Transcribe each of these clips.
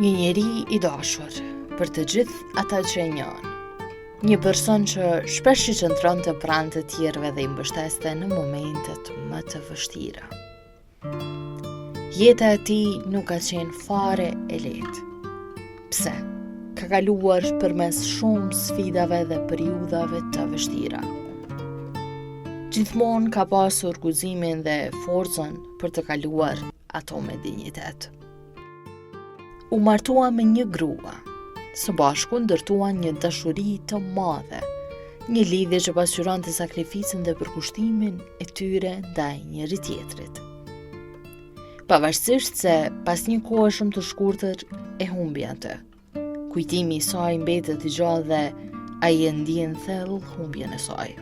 Një njeri i dashur për të gjithë ata që e njohën. Një person që shpesh i qëndronte pranë të tjerëve dhe i mbështeste në momentet më të vështira. Jeta e tij nuk ka qenë fare e lehtë. Pse? Ka kaluar përmes shumë sfidave dhe periudhave të vështira. Gjithmonë ka pasur guximin dhe forcën për të kaluar ato me dinjitet. U martua me një grua. Së bashku ndërtuan një dashuri të madhe, një lidhje që pasqyronte sakrificën dhe përkushtimin e tyre ndaj njëri-tjetrit. Pavarësisht se pas një kohe shumë të shkurtër e humbi atë. Kujtimi i saj mbetet i gjallë dhe ai e ndien thellë humbjen e saj.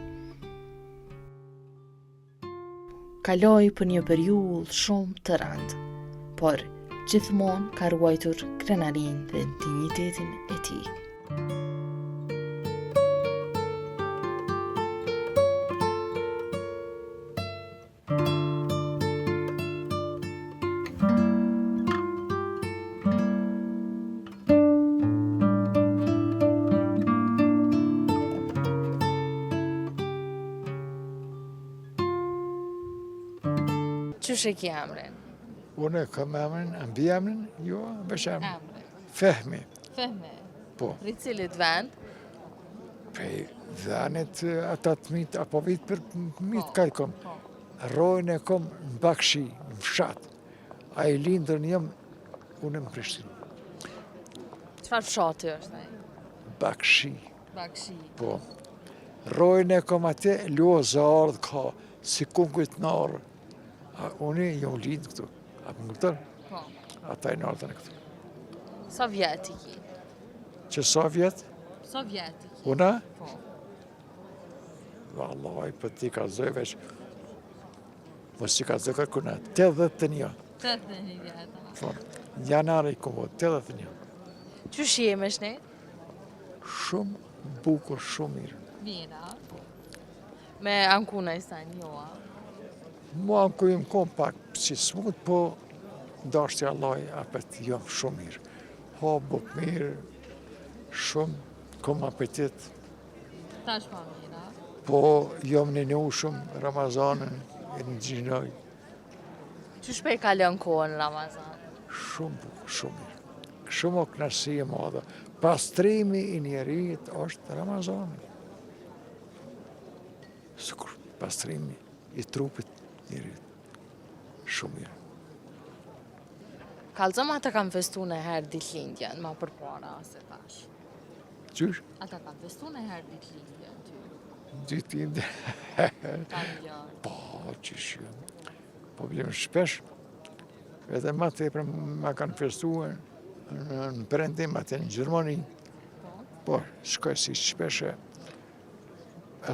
Kaloi për një periudhë shumë të rëndë, por gjithmonë ka ruajtur krenarinë dhe dinjitetin e tij. Qysh e ki emrin? Unë e kam emrin, a mbiemrin? Jo, veç emrin. Emrin. Fehmi. Fehmi. Po. Prej cilit vend? Prej venit ata të mitë, apo vitë për mitë po, kaj kom. Po. Rrojën e kom në Bakshi, në fshat. A i lindën jam unë në Prishtinë. Çfarë fshati është ai? Bakshi. Bakshi. Po. Rrojën e kom atje, lozë ardhë ka, si kungujt n'arë. A unë jam lindë këtu. A më kupton? Po. Ata i nardhën këtu. Sa vjet i ki? Që sa vjet? Sa vjet i ki? Una? Po. Vallaj, po t'i kallzoj veç. Mos t'i kallzoj kërkuna, 81. 81 vjet. Po, në janar i kom bo, 81. Qysh je me shnet? Shumë bukur, shumë mirë. Mirë, a? Po. Me anku naj sen, jo, a? Mu anku jam kon pak si smut, po dashti Allahi, apet jam shumë mirë. Ha bukë mirë, shumë, kom apetit. Tash ma mirë, a? Po, jam ninu shumë Ramazanin, e ngjinoj. Qysh pe kalon kohën në Ramazan? Shumë bukur, shumë mirë. Shumë o knaqësi e madhe. Pastrimi i njerit është Ramazani. Sikur pastrimi i trupit njerit. Shumë mirë. Kallzoma a ta kanë festu najherë ditëlindjen, ma përpara se tash. Qysh? A ta kanë festu najherë ditëlindjen ty? Ditëlindjen? Po, qysh jo. Po vjen shpesh, edhe ma tepër ma kanë festuar në perëndim atë në Gjermani. Po, po shkoj si shpesh e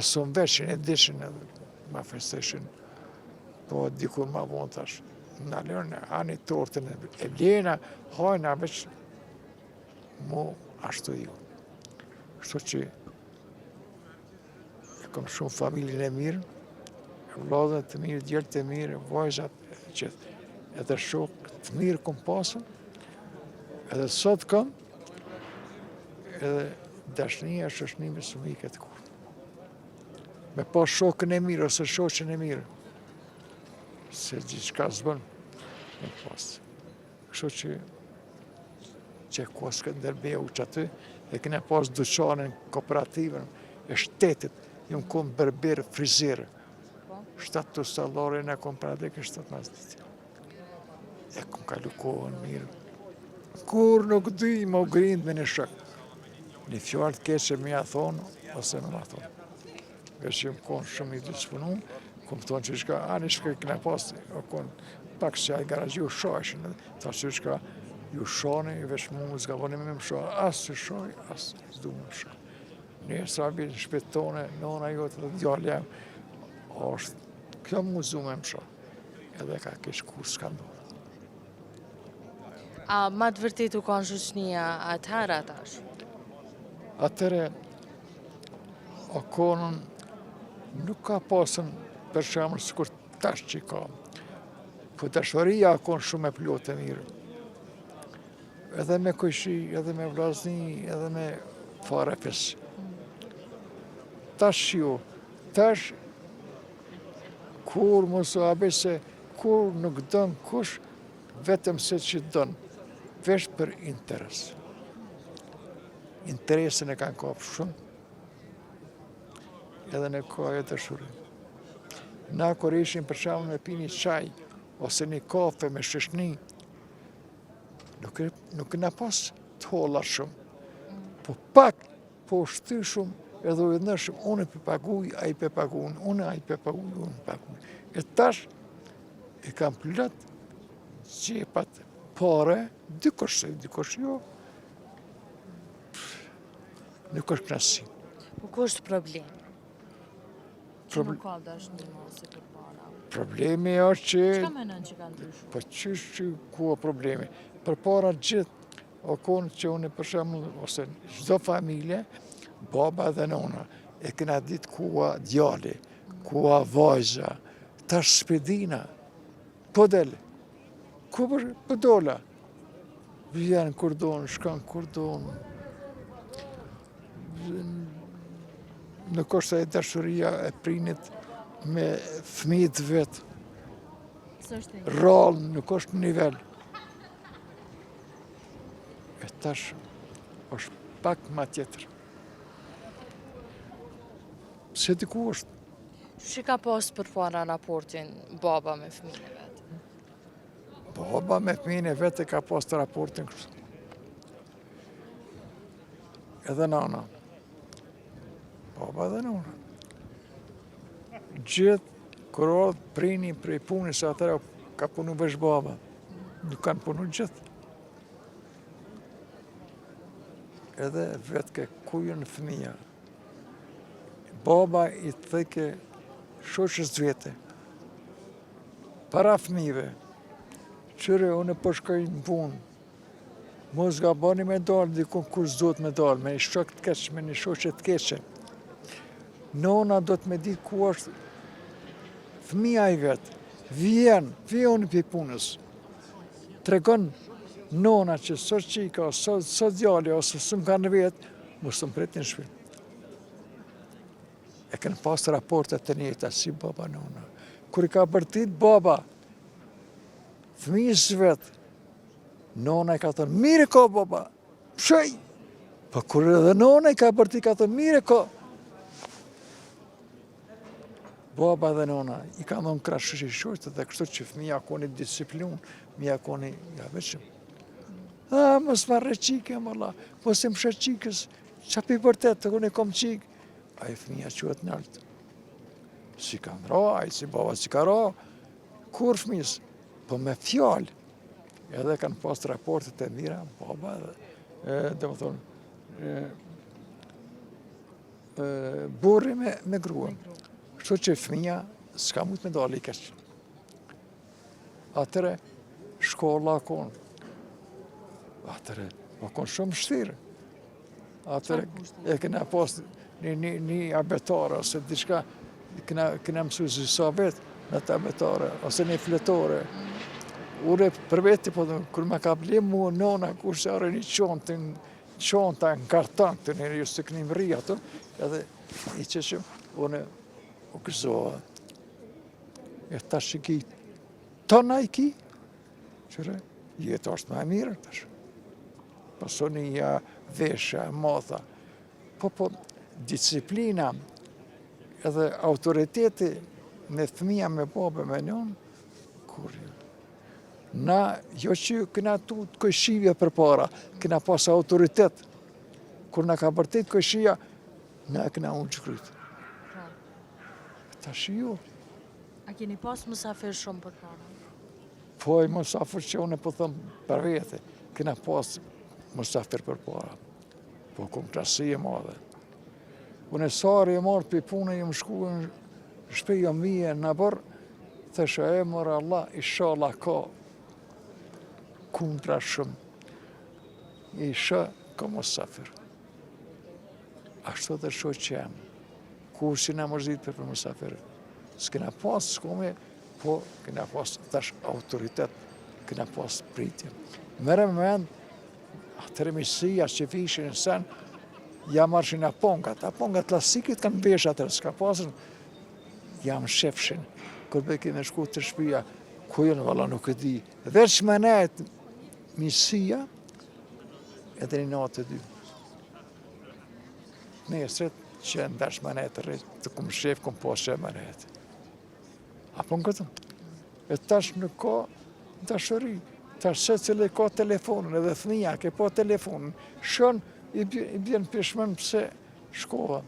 s'më veshin e dishin edhe ma festojshin. Po, dikur ma vonë tash, na lënë, ani tortën e blejna, hajna veç Mu ashtu ju. Kështu që e kom shumë familjen e mirë, vllazën të mirë, djelë të mirë, vajzat, gjithë. Edhe shokë të mirë kom pasën, edhe sot kom, edhe dashnia e shoqnime s'më iket kurrë. Me pas shokën e mirë, ose shoqen e mirë, se gjithçka s'bën, me pas. Kështu që që ku Skënderbeu që aty, e kena pas duqanin kooperativën e shtetit, jam kon berber frizer, po. shtatë ustallore në kooperativë e shtatë mas ditë. E kom kalu kohën mirë. Kurrë nuk di me u grind me një shok. Një fjalë të keqe me ja thonë, ose me ma thonë. Veç jam konë shumë i disponu, kom thonë që shka, ani shka kena pas, o konë pak që ai garazhi u shajshin, tha që shka, ju shani, veç mu më zgavoni me më sha, as që shaj, as s'du me më sha. Nesër vjen në shpi tone, nona jote dhe djali jem, është, kjo mu s'du me më sha, edhe ka keq kur s'ka ndodhë. A ma të vërtetë u kanë shoqnia atëherë a tash? Atëherë, O konën nuk ka pasën për shembull sikur tash që ka. Po dashuria o konë shumë e plotë e mirë. Edhe me kojshi, edhe me vlazni, edhe me farefis. Tash jo, tash kur mos u habi se kur nuk don kush, vetëm se që don, veç për interes. Interesin e kanë kapë shumë, edhe nuk ka ajo dashuri. Na kur ishim për shembull me pi një çaj, ose një kafe me shoqni, nuk, nuk kena pas të holla shumë. Po pak, po shty shumë, edhe u idhnëshëm, unë pe paguj, ai pe pagun, unë ai pe paguj, unë paguj. E tash, e kam plot xhepat pare, dikush se, dikush jo, nuk është knaqësi. Po ku është problemi? Që nuk ka dashni më si përpara? Problemi është që... Çka menon që ka ndryshu? Po qysh që ku o problemi? Përpara gjithë, o konë që unë për shembull, ose çdo familje, baba dhe nona, e kena ditë ku a djali, ku a vajza, tash s'pe dina, po del, ku për, po dola, vjen kur donë, shkon kur donë, nuk është ajo dashuria e prinit me fëmijët vet, rrallë nuk është në nivel. E tash është pak ma tjetër. Se diku është. Qysh e ka pas përpara raportin baba me fëmijën e vet? Baba me fëmijën e vet e ka pas të raportin kështu. Edhe nana. Baba edhe nana. Gjithë, kur ardhë prini prej punës, atëherë ka punu veç baba. Nuk kanë punu gjithë. Edhe vetke ku janë fëmija. Baba i thojke shoqes vete. Para fëmijëve. Qyre, unë po shkoj në punë. Mos gaboni me dalë diku ku s'duhet me dalë, me një shok të keq, me një shoqe të keqe. Nona do të me ditë ku është fëmija i vet. Vjen, vjen unë prej punës. Tregon nona që sot qika, sot, sot djali, ose s'më kanë vetë, mos të më pretin në shpi. E kanë pas raportet të njëjta si baba nona. Kur i ka bërtit baba, fëmijës vet, Nona i ka thënë, mirë ka, baba, pshëj! Po kur edhe nona i ka bërtit, ka thënë, mirë ka. Baba dhe nona i ka dhënë krah shoqes dhe kështu që fëmija kon i disiplinun, fëmija kon i ja veçëm. A, mos ma rreh çikën, valla, mos i mshe çikës, ça p'i bërtet, të unë e kom çikë. Ai fëmija çohet naltë. S'i kanë ra, ai si baba s'i ka ra, kurrë fëmijës, po me fjalë, edhe kanë pas raportet e mira, baba edhe, domethonë, burri me, me gruan. Kështu që fëmija s'ka mujtë me dalë i keq. Atëherë, shkolla konë. Atëherë, o konë shumë vështirë. Atëherë, e kena pas një, një, një abetare, ose diçka, kena, kena mësu si sa vetë në të abetare, ose një fletore. Unë për veti, po, kur më ka ble mua nona, kur se arë një çantë, çanta në karton, të një ju së këni mri ato, edhe i që që unë u gëzova. E tash i ki, tona i ki, qyre, jeta është ma e mirë tash. Pasunia, veshja, motha. Po, po, disiplina edhe autoriteti me fëmija, me babë, me nonë, kur Na, jo që kena tut kojshive përpara, kena pas autoritet. Kur na ka bërtit kojshia, na e kena unë që krytë. Po. Tash jo. A keni pas musafir shumë përpara? Po, i musafir që unë po them për vete, kena pas musafir përpara. Po, kom knaqësi e madhe. Unë e sari e marrë për punë, jam shku në shpi jam vije në oborr, thëshë e more Allah, ishalla ka kundra shumë. Isha ka musafir. Ashtu dhe shoqja jem. Kurrë s'jena mërzit për për musafir. S'kena pas, s'komi, po kena pas tash autoritet, kena pas pritje. Merre me mend, Atëherë miqësia që vishin në sen, ja marrshin apongat, apongat klasike kanë vesh atëherë, s'ka pasën, ja mshefshin, kur bojke me shku te shpia, ku janë valla nuk e di, veç me nejt miqësia, edhe një natë e dy. Nesër që ndash me nejt rrit, të kum shef, kum po shef me nejt. Apo në këtë? E tash nuk ka dashuri. Tash secili ka telefonin, edhe fëmija ke po telefonin. Shon, i bjen pishman pse shkova.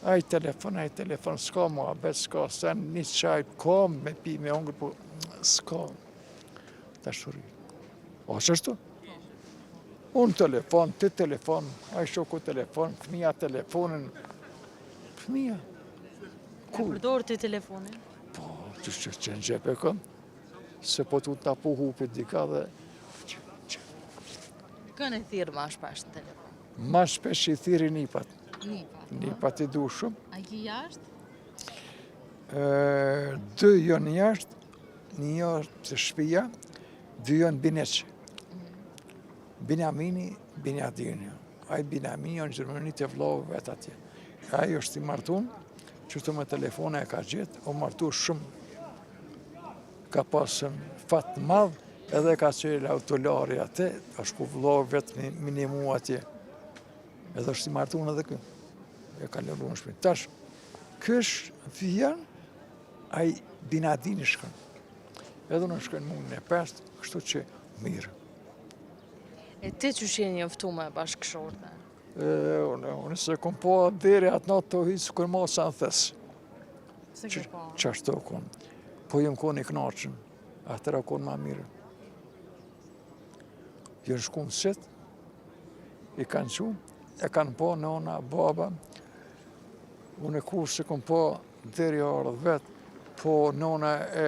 Ai telefon, ai telefon, s'ka muhabet, s'ka sen, një çaj, ka me pi, me hongër, po s'ka dashuri. O, qashtu? Unë telefon, ti telefon, ai shoku telefon, fëmija telefonin, fëmija. Ku? E përdor ti telefonin? Po, që që që në xhep e kom, se po tu të po hupi dika dhe... Kën e thirr ma shpesh në telefon? Ma shpesh i thirri nipat. Nipat? Po. Nipat i du shumë. A ki jashtë? Dy janë jashtë, një është te shpia, dy janë bineq. Mhm. Binjamini, Binjadini. Ai Binjamini në Gjermani te vllau vet atje. Ai është i martun, qëtu me telefona e ka gjetë, u martu shumë, ka pasën fat të madh, edhe ka qelë autolari atë, ka shku vllau vet me nimu atje. Edhe është i martun edhe kë, e ka lëru në shpi. Tash, kysh vjen, ai Binadini shkon. Edhe unë shkon mujin e pestë, kështu që mirë. E ti qysh je njoftu me bashkëshorten? E, unë, unë s'e kom pa deri atë natë të hiqë, kur maca në thes. S'e ke pa? Qashtu kon. Po jam konë i knaqën, atëherë konë ma mirë. Janë shku në sit, i kanë qu, e kanë pa nona, baba, unë e kurrë s'e kom pa Deri ardhë vetë, po nona e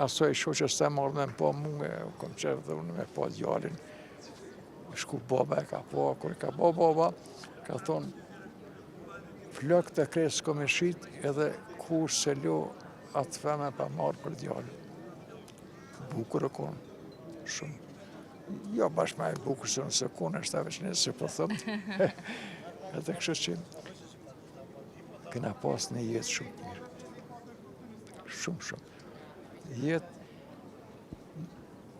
asoj shoqes tem ardhë me më pa mu, e kom qef dhe unë me pa djalin. Shku baba e ka pa, kur e ka pa baba, ka thonë, flokët e kresë kom me shit edhe kurrë s'e lo atë femën pa marrë për djalin. Bukur e konë, shumë. Jo bash ma e bukur se nëse konë, është veç nëse po thëmë. Edhe kështu që Kena pas një jetë shumë të mirë. Shumë, shumë. Jetë,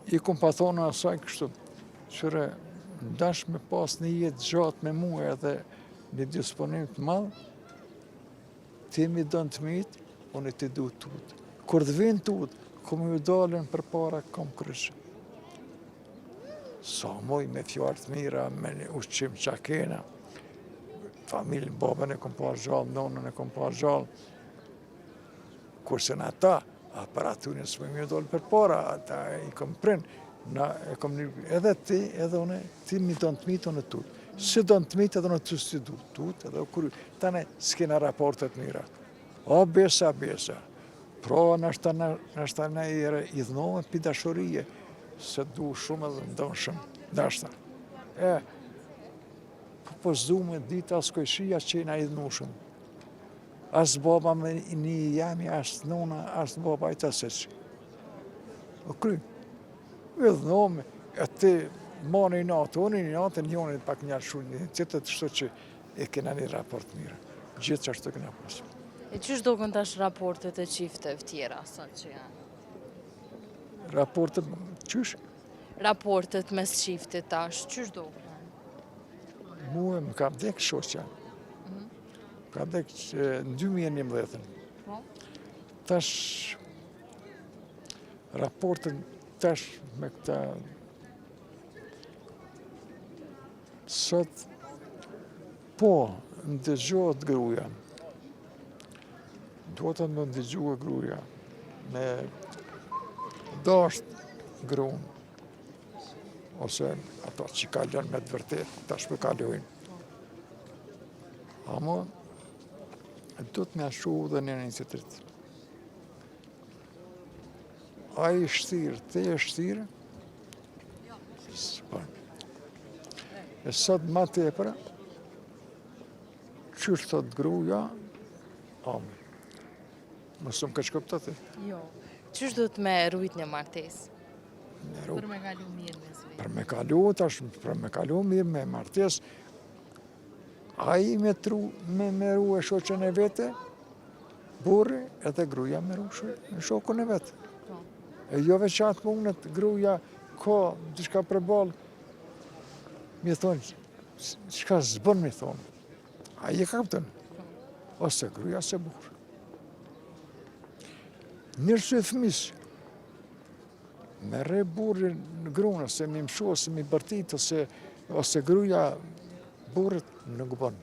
i kom pas thonë asaj kështu, qyre, n'dash me pas një jetë gjatë me mu edhe një disponim të madh, ti m'i don t'mijt, unë t'i du tutë. Kur të vinë tutë, kom me ju dalën përpara kamkryq. Sa muj me fjalë të mira, me një ushqim që kena, familjen, babën e kom pa gjallë, nonën e kom pa gjallë, kurse në ata, a për aty në s'muj me dolë përpara, ata i kom prin, na e kom një, edhe ti, edhe une, ti m'i don t'mijt, unë tutë. S'i don t'mijt, edhe unë ty s'i du, tutë, edhe kur, tane s'kena raportet mira. O, besa, besa, Pra, nashta nashta najherë idhnohem pi dashurie, se du shumë edhe m'don shumë, nashta. E, po po s'du me ditë as kojshia që jena idhnu shumë. As baba me një jemi, as nona, as baba i të seq. O kry, idhnohem, e ti ma një natë, unë një natë, njëri pak një shumë, një tjetër të shto që e kena një raport mirë. Gjithë qashtu kena pasë. E qysh doken tash raportet e çifteve tjera, sot që janë? Raportet, qysh? Raportet mes çiftit tash, qysh doken? Mue më ka vdek shoqja. Mhm. Ka vdek në 2011. Po? Tash, raportet tash me këta Sot, po, ndëgjohet gruja. Duhet të më ndëgjue gruja. Me dasht grun. Ose ato që kalon me të vërtet, tash po kalojnë. Amo, duhet me shu dhe njënin tjetrit. Ai i shtirë, ti e shtirë, S'po. E sot ma tepër, qysh thot gruja, amë. Mos më keqkupto ti? Jo. Qysh duhet me rujt një martesë? Me ru. Për me kalu mirë mes vete. Për me kalu, tash, për me kalu mirë me martesë, ai me tru, me, me ru e shoqen e vete, burri edhe gruja me ru shokun e vet. Po. E jo veç atë mundet, gruja ka diçka përballë, me thonë, çka s'bën me thonë. A e kupton? Po. Ose gruja, ose burri. Nërësë e fëmis, me rreh burri grunë, ose me mshu, ose me bërtit, ose, ose gruja burrit nuk bën.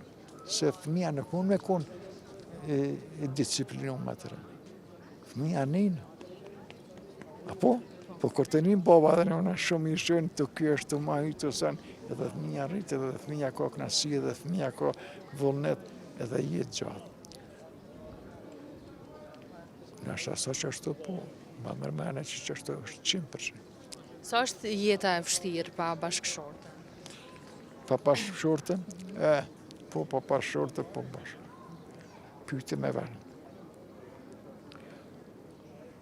Se fëmija nuk mund me kon i, i disiplinum atëherë. Fëmija nin. Apo? Po kur të nin baba dhe nëna shumë i shën të kesh të ma të sen, edhe fëmija rritet, edhe fëmija ka knaqsi, edhe fëmija ka vullnet, edhe jetë gjatë. Nashta sa që ashtu, po, ma mërmene që që ashtu është 100%. Sa është jeta e vështirë pa bashkëshorte? Pa bashkëshorte? E, po, pa bashkëshorte, po bash. Pyetje me vend.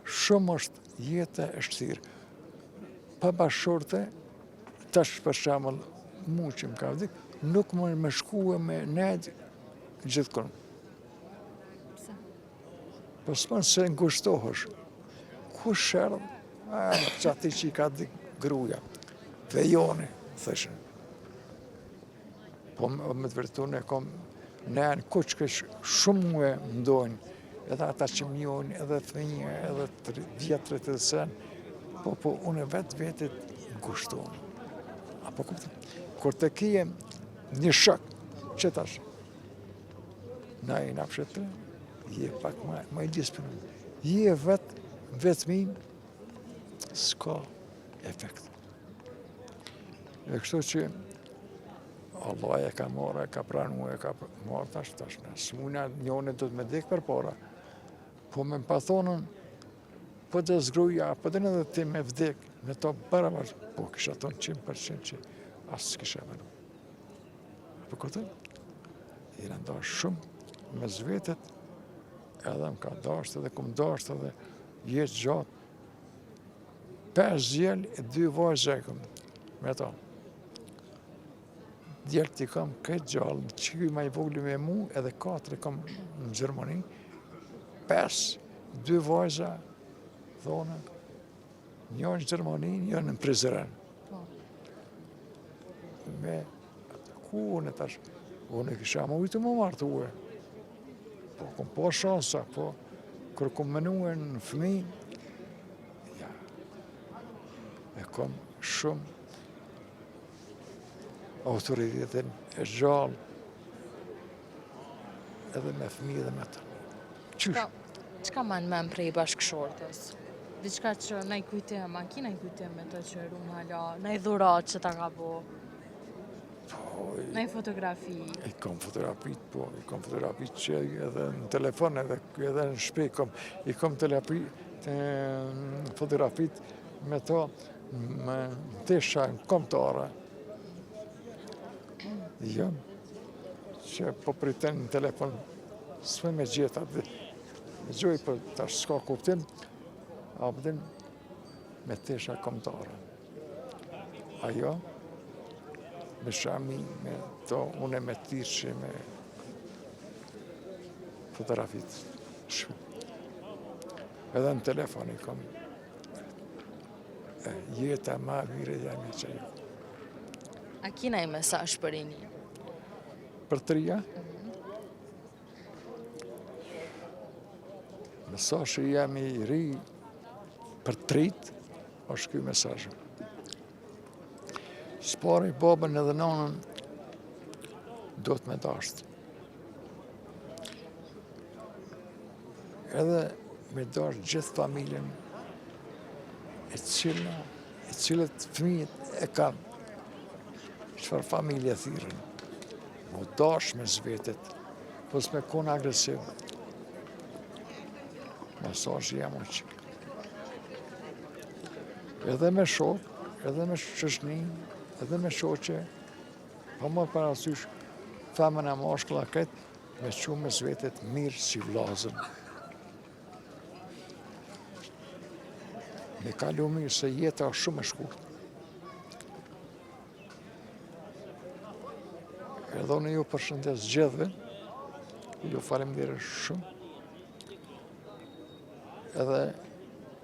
Shumë është jeta e vështirë. Pa bashkëshorte, tash për shembull, mu që më ka vdek, nuk mun me shku e me nejt gjithkund. Pse? Po s'mon se ngushtohesh. Kush erdh? A, qati që i ka vdek gruja. Vejoni, thëshën. Po me të vërtetën e kom në në kuq kësh shumë mu e ndojnë, edhe ata që më njohin, edhe fëmijë, edhe të vjetrit edhe sen, po po unë vetë vetit ngushtohem. A po kupton? Kur të kije një shok, që tash, na i na fshetë, je pak ma, ma i disponum. Je vetë, vetëmin, s'ka efekt. E kështu që Allah e ka marrë, e ka pranu, e ka marrë tash, tash, na s'muna njoni do të me dek përpara. Po me më pa thonën, po të zgruja, po të edhe ti me vdek, me to barabar, po kisha thonë 100% që as s'kisha menu. Po kupton? Jena nda shumë mes vetet, edhe më ka dasht, edhe kum dasht, edhe jetë gjatë, 5 djel e 2 vajza e kom me to. Djelët i kam këtë gjallë, që ky ma i vogli me mu, edhe 4 i kam në Gjermani, 5, 2 vajza, thonë, një në Gjermani, një në Prizren. Po. Me, ku unë tash, unë kisha mujtë me u martue, po kom po shansa, po, kur kom menue në fëmi, ja, e kom shumë autoritetin e gjallë, edhe me fëmi edhe me të. Qysh? Çka man men prej bashkëshortes? Diçka që naj kujtim, a ki naj kujtim me të që e run hala, naj dhuratë që ta ka bo? Po, Naj fotografi? I kom fotografit, po, i kom fotografit që edhe në telefon, edhe, edhe në shpi, kom, i kom telefi, të, fotografit me to, me tesha në kombëtare. Jo, që po priten në telefon, s'me me gjeta, me gjoj, po tash s'ka kuptim, a kuptim, me tesha kombëtare. Ajo, me shami, me to, une me tirqe, me fotografit. Edhe në telefon i kom. Jeta ma mirë jam e që jo. A ki naj mesazh për rini? Për të rinja? Mesazhi jem i ri për të rit, është ky mesazh. S'pari babën edhe nonën, duhet me dashtë. Edhe me dashtë gjithë familjen e cila, e cilët fëmijët e kanë, çfarë familje thirren. Mu dashtë mes vetet, mos me konë agresiv. Mesazhi jem o qik. Edhe me shok, edhe me shoqni, edhe me shoqe, pa marrë parasysh, femën e mashkull këtë, me qu mes vetet mirë si vlazën. Me kalu mirë se jeta është shumë e shkurt. Edhe unë ju përshëndes gjithëve, ju faleminderit shumë. Edhe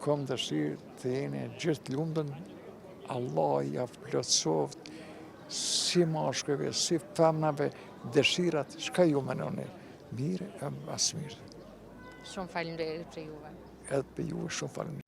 kom dëshirë të jeni gjithë të lumtun, Allah ja plotësoft si mashkujve, si femnave, dëshirat, çka ju menoni, mirë e ma s'miri. Shumë faleminderit për juve. Edhe për juve shumë faleminderit.